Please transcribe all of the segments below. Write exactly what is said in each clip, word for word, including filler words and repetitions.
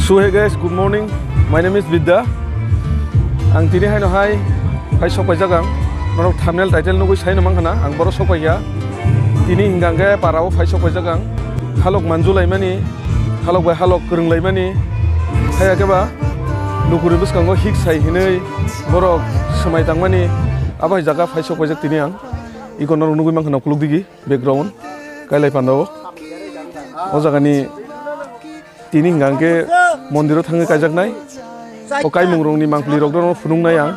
So hey guys, good morning. My name is Bidya. Ang tini haino hai phai sok paijak ang. Norok thumbnail title nugwi saino mankha na, ang boro sok paikha. Tini hingka hingke para o phai sok paijak ang. Halok manjulaimani, halok bai halok kwrwnglaimani. Haya khe ba lukuri bwskango hik sai hinwi borok swmai tangmani. Abo hai jaga phai sok paijak tini ang. Iko norok nugwi mankha na ukuluk digi background kailai panda o. O jaga ni tini hingka hingke mondiro thangwi kaijaknai. O kaimungrokni mangpilirokno phunuknai ang.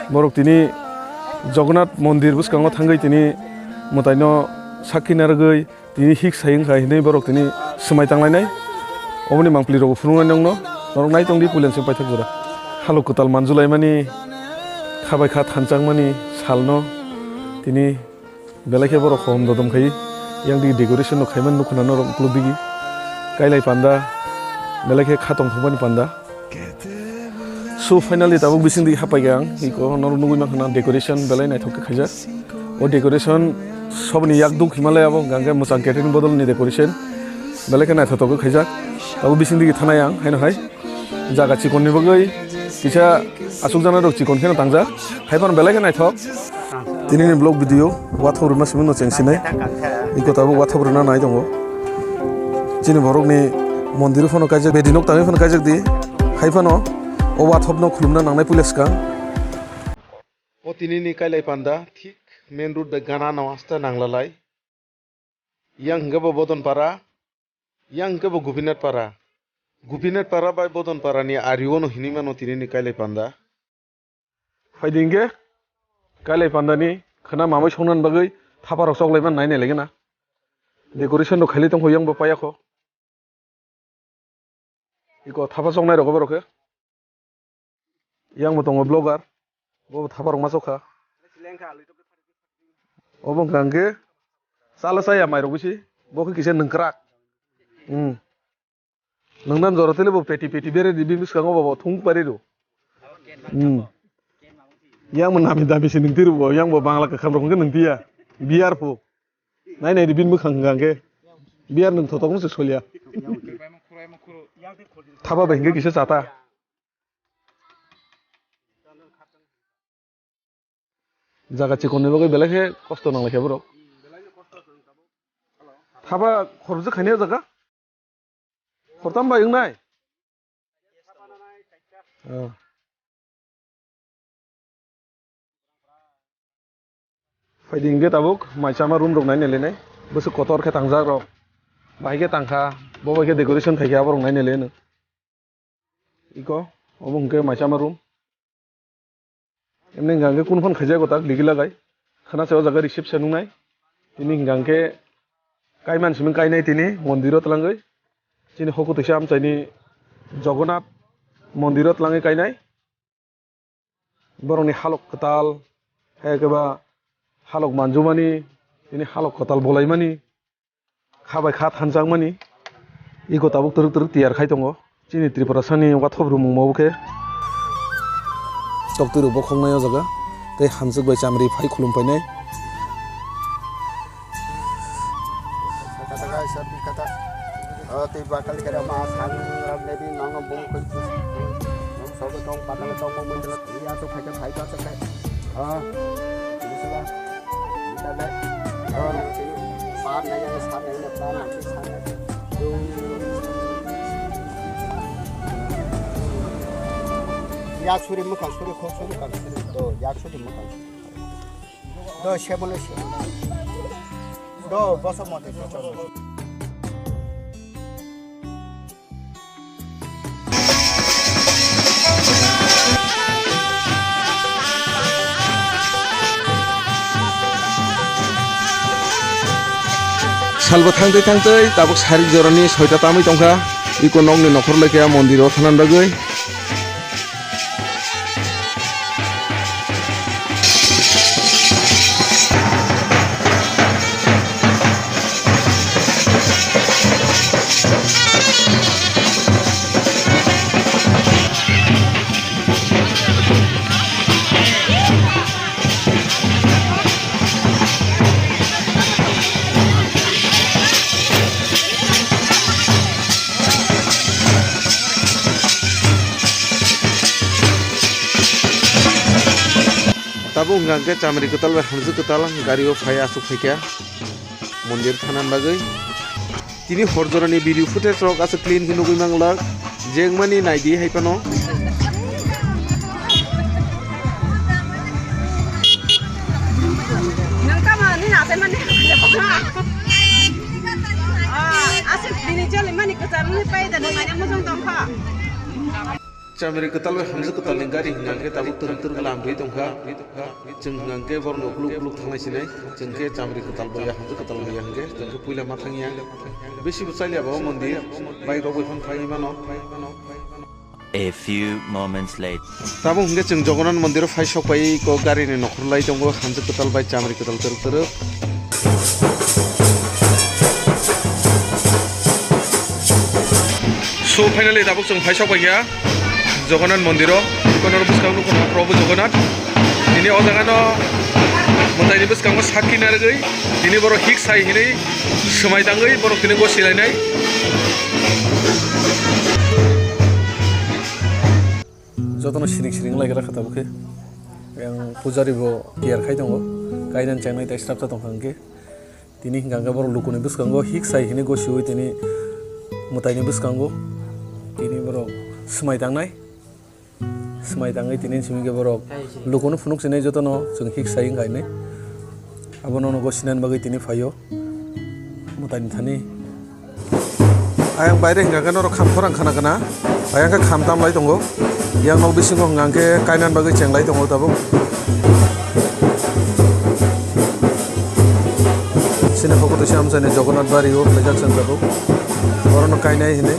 Borok tini Jagannath mondir bwskango thangwi tini mwtaino sakhi narwgwi tini hik sai wngkha hinwi borok tini swmai tanglainai. Oboni mangpilirokbo phunuknai nongno. Norok nai tongdi puilensing paithak jora. Halok kwtal manjulaimani kha bai kha thanchakmani salno tini Belai khe borok hom dodom khai, yang digi decoration no khaimani nukho na norok ukuluk digi. Kailai panda, belai khe kha tongthokmani panda. So finally tabuk bising digi hapai kha ang, iko norok nugwi mankha na decoration belai naithok khe khaijak. O decoration soboni yak duk himalaya bo hingka hingke mwchang catering bodol ni decoration belai khe naithotok khe khaijak. Tabuk bising digi thanai ang haino hai. Jaga chikon ni bagwi kisa aswk jana rok chikon kheno tangjak. Haiphano belai khe naithok. Tini ni vlog video wathop rwna simi no cheng sinai. Iko tabuk wathop rwna nai tongo. Chini borok ni mondir phano kaijak, bedi nok tangwi phano kaijak di. Haiphano o wathop no khulumna nangnai puila swkang. O tini ni kailai panda thik main road bai gana no asta nanglalai. Yang hingke bo Bodon para, yang hingke bo Gopinath para. Gopinath para bai Bodon para ni ari o no hinui mano tini ni kailai panda. Phaidi hingke kailai panda ni khwna mamai songna bagwi thapa rok choklai man nai nai lagi na. Decoration rok khailai tongkho yang bo payakho. Iko thapa choknai rok borok khe. Yang bo tongo vlogger. Bo thapa rok ma chokha. Obo hwnkha hwnkhe chala chaya mai rok bisi. Bo khe kisa nwngkrak. Hmm. Nwngnan jora tele bo peti peti bere di bini bwskango bo thung pari rw. Hmm. Yang bo nami dami se nwngti rw bo. Yang bo Bangla kwkham rok hwnkhe nwngtiya. Biyar phu. Nai nai di bini mwkhang hwnkha hwnkhe biyar nwng thotok se solia. Thapa bai hwnkhe kisa chata. Jaga chikon ni bagwi belai khe kosto nang lai khe borok. Thapa khoroksa khaini o jaga. Khortam bai wngnai. Oh. Phaidi hwnkhe tabuk mai chama room rok nai nai le nai. Bwswk kotor khe tangjak rok. Bahai khe tangkha, bo bai khe decoration khai khe abo rok nai nai le nw. Iko, obo hwnkhe mai chama room. Emni hwnkha hwnkhe kunu phano khaijak o tak digi lagai. Khana se o jaga reception wngnai. Tini hwnkha hwnkhe kaiman simi kainai tini mondiro twlangwi. Chini hoku twisa amchaini Jagannath mondiro twlangwi kainai. Borokni halok kwtal, hai khe ba halok manjumani, tini halok kwtal bolaimani. Kha bai kha thanjakmani. Iko tabuk twrwk twrwk tiyar khai tongo. Chini Tripurasani wathop rwmung ma bo khe. Toktwi rok bokhoknai o jaga. Tei hamjwk bai chamri phai khulum phainai. Kata kata, kata. Oh, tei bakal kira ma sang ram nebi nang bung koi. Sobo tong patang tong mo mundala ya to khaika khaika khaika. Ah, bisala. Bisala. Ah, pa na ya sa na ya pa na sa na. Ya suri muka suri khok suri kan suri. Do ya suri muka. Do semolo semolo. Do boso mote boso mote. Salbo thangtwi thangtwi tabuk sarik jorani soita tamwi tongkha. Iko nokni nokhor lekha mondiro thanan bagwi. Tabuk hwnkha hwnkhe chamri kwtal bai hamjwk kwtal gari o phai aswk phaikha mondir thanani bagwi. Tini hor jorani video footage rok aswk clean khe nugwi manglak, jengmani naidi hai phano. Nang tamo ni na sen mani. Ah, aswk bini jali mani kwchar ni pai da nang mani mujung tong kha. Chamri kwtal bai hamjwk kwtal ni gari hwnkha hwnkhe tabuk twrwk twrwk lamri tongkha. Chwng hwnkha hwnkhe borokno ukluk ukluk thangnai sinai. Chwng khe chamri kwtal bai hamjwk kwtal bai hwnkhe chwng khe puila ma thangya. Bisi bo chaliya ba o mondir, bike rok bai phano phaiwi mano. A few moments later. Tabuk hwnkhe chwng Jagannath mondiro phai sok pai ko gari ni nokhor lai tongo, hamjwk kwtal bai chamri kwtal twrwk twrwk. So finally tabuk chwng phai sok pai kha Jagannath mondiro, kono bwskang nukho na Prabhu Jagannath. Tini o jaga no mwtai ni bwskango sakki narwgwi tini borok hik sai hinwi swmai tangwi borok tini gosi lainai. Jotono siring siring lai gra kha tabuk khe. Yang pujari bo tiyar khai tongo. Kainan chengnai tai srapsa tongkha hwnkhe. Tini hwnkha hwnkhe borok lukuni bwskango hik sai hinwi gosiwi tini mwtaini bwskango tini borok swmai tangnai. Swmai tangwi tini simi khe borok lukuno phunuk sinai jotono chwng hik sai wngkha hinwi. Abono nogo sinani bagwi tini phaio mwtaini thani. Ayang baire hwnkha khe norok kham khorang khana khana. Ayang khe kham tam lai tongo. Yang nok bisingo hwnkha khe kainani bagwi cheng lai tongo tabuk. Chini photo twi samsani Jagannath bari o khlaijak chwng tabuk. Orono kainai hinwi.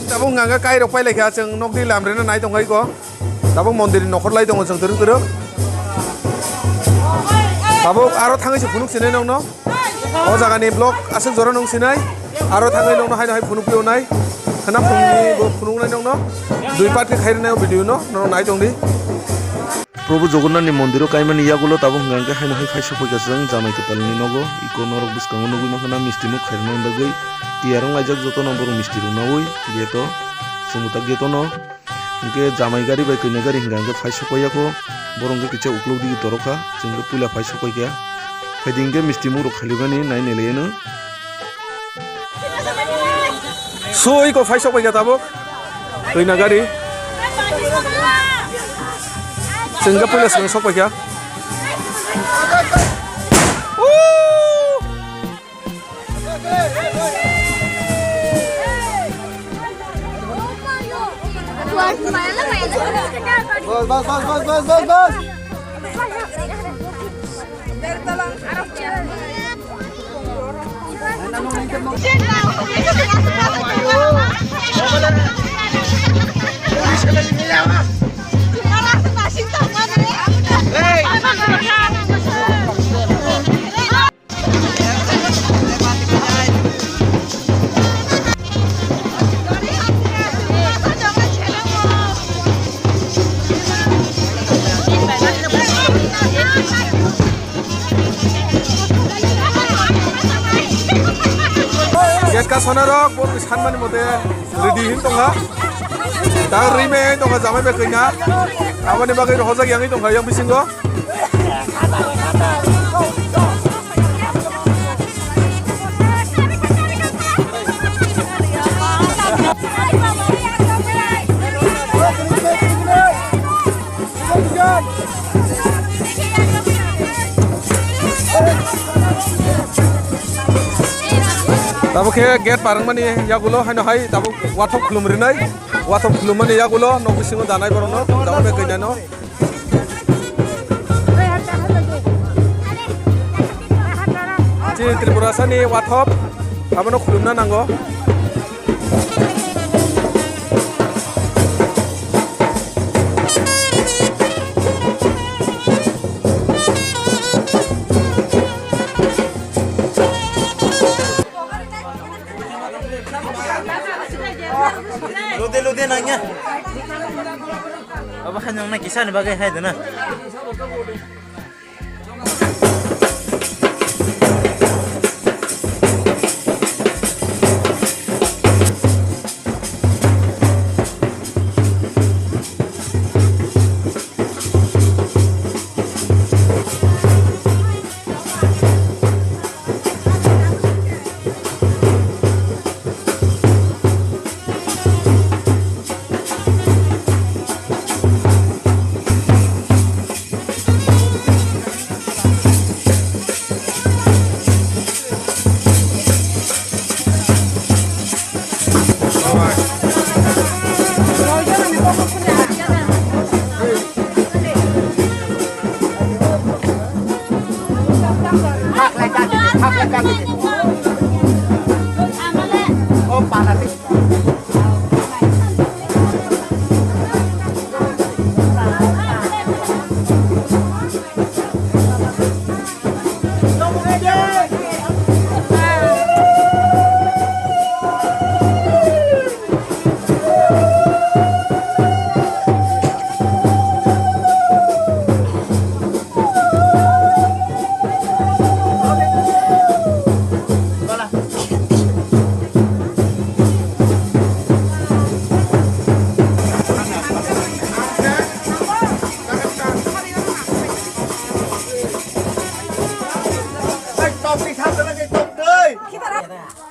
Tabuk hwnka hwnkhe kairok pailai kha, chwng nokni lamrino nai tongkha iko. Tabuk mondirni nokhor lai tongo chwng twrwk twrwk. Tabuk aro thangwi se phunuk sinai nokno. O jagani vlog aswk jora nung sinai. Aro thangwi nokno haino hai phunuk pio nai. Khna phunukni bo phunuknai nokno. Dui part khe khairwnai o video no, norok nai tongdi. Probhu Jogonnatni mondiro kaimani yagulo tabuk hwnka hwnkhe haino hai phai sokphaikha chwng jamai kwtalni nogo. Iko norok bwskango nugwi mankha na misti muk khairoknani bagwi. Tiyar wnglaijak jotono borok misti rok naui gate o. Chwngbo ta gate o no. Hwnkhe jamai gari bai kanya gari hwnka hwnkhe phai sokphaiyakho. Borok hwnkhe kisa uklok digi torokha. Chwng khe puila phai sokphaikha. Phaidi hwnkhe misti muk rok khailibani nai nailaiyano. Soi ko phai sokphaikha tabuk. Kanya gari. Chwng khe puila swkang sokphaikha. Bas, bas, bas. Gate kasonarok bo sanmani mote ready hin tongkha. Ta rime tongkha jamai bai kanya. Aboni bagwi rohorjak yangwi tongkha yang bisingo. Tabuk khe gate parwngmani yagulo haino hai tabuk wathok khulum rinai. Wathok khulummani yagulo nok bisingo danai borokno, danai bai kanya no. Chini Tripurasani wathop abono khulumna nango. Lude, lude, nangya. Abo khan nang na kisa ni bagwi hai dana.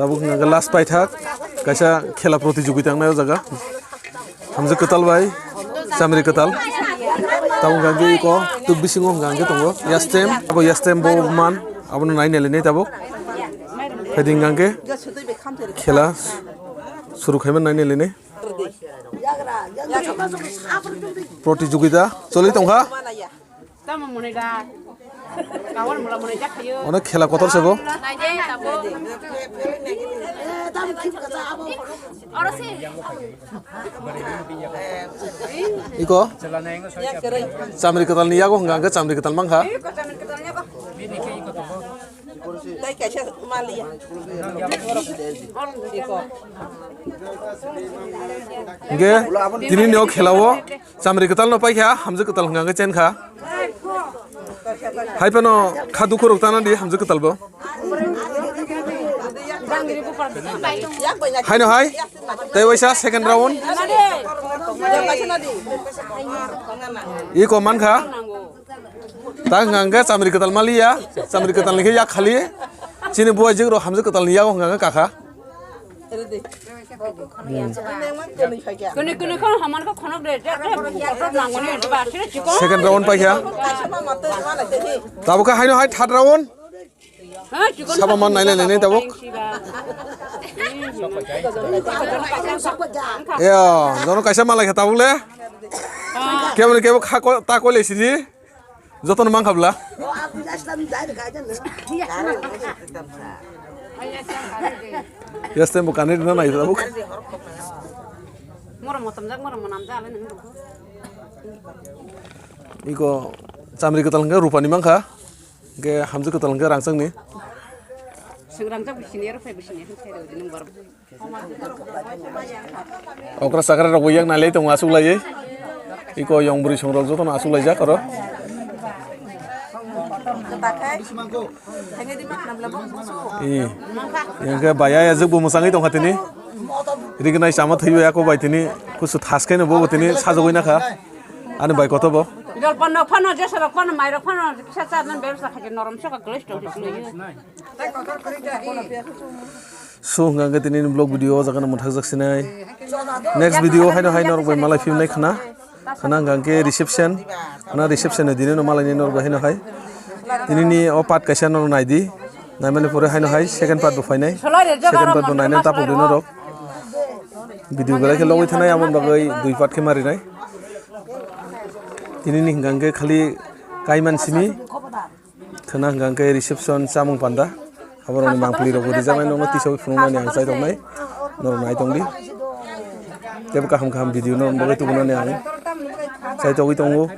Tabuk hwnka khe last paithak kaisa khela protijogita wngnai o jaga. Hamjwk kwtal bai chamri kwtal. Tabuk hwnka khe iko tuk bisingo hwnka khe tongo yastem, abo yastem bo man abono nai nailainai tabuk. Phaidi hwnka khe khela suru khaima nai nailainai. Protijogita choli tongkha. Tamo mwnwi da. Kawar mula mwnwi jakhayo. Onek khela kotor se bo. Naidi tabuk. Iko chamri kwtal ni yago hwnka hwnkhe chamri kwtal mankha. Hwnkhe tini ni o khela o chamri kwtal no paikha, hamjwk kwtal hwnka hwnkhe chenkha. Hai phano kha dukhu rok tana di hamjwk kwtal bo. Haino hai tei waisa second round. Iko mankha. Ta hwnka hwnkhe chamri kwtal maliya, chamri kwtal ni khe yak khali. Chini buai jwk rok hamjwk kwtal ni yago hwnka hwnkhe kakha. Kwnwi kwnwi khe haman khe khonok de, de, de, kotor nangmani ba, sini chikon. Second round paikha. Tabuk khe haino hai third round. Ha, chikon. Saba man nailai lainai tabuk. Yo, jono kaisa malai kha tabuk le. Kebo kebo kha ko, ta koi lai sidi. Jotono mankha bwla. Yes, tempo kanwi rwna nai tabuk. Moro motomjak, moro monamjak, ale nang dukho. Iko chamri kwtal hwnkhe rupani mankha. Hwnkhe hamjwk kwtal hwnkhe rangchakni. Swng rangchak bisini, ero phai bisini, hwnkhe rwdi nang borok. Okra chakra rok bo yak nailai tongo aswk laiwi. Iko yong bwrwi song rok jotono aswk laijak oro. I. Yang khe bai ya jwk bo mwchangwi tongkha tini. Rignai chama thwiwi ako bai tini. Kusu thas khe no bo tini sajagwi nakha. Ani bai koto bo. Jol panno phano, jesa rok phano, mai rok phano, kisa cha nan bebsa khaje norom soka glai tong glai. So hwnkha hwnkhe tini vlog video o jaga no mwthakjak sinai. Next video haino hai norok bai malai phimnai khna. Khna hwnkha hwnkhe reception. Khna reception ni dini no malai nai norok bai haino hai. Tini ni o part kaisa norok nai di. Naimani pore haino hai second part bo phainai. Second part bo nainai tapok di norok. Video belai khe logwi thanai, aboni bagwi dui part khe marinai. Tini ni hwnkha hwnkhe khali kaiman simi. Khwna hwnkha hwnkhe reception chamung panda. Aborokni mangpili rokbo rijaknai, nono tisawi phunuknani ang chai tongmai. Norok nai tongdi. Teibo kaham kaham video norokni bagwi tubunani ang chai togwi tongo.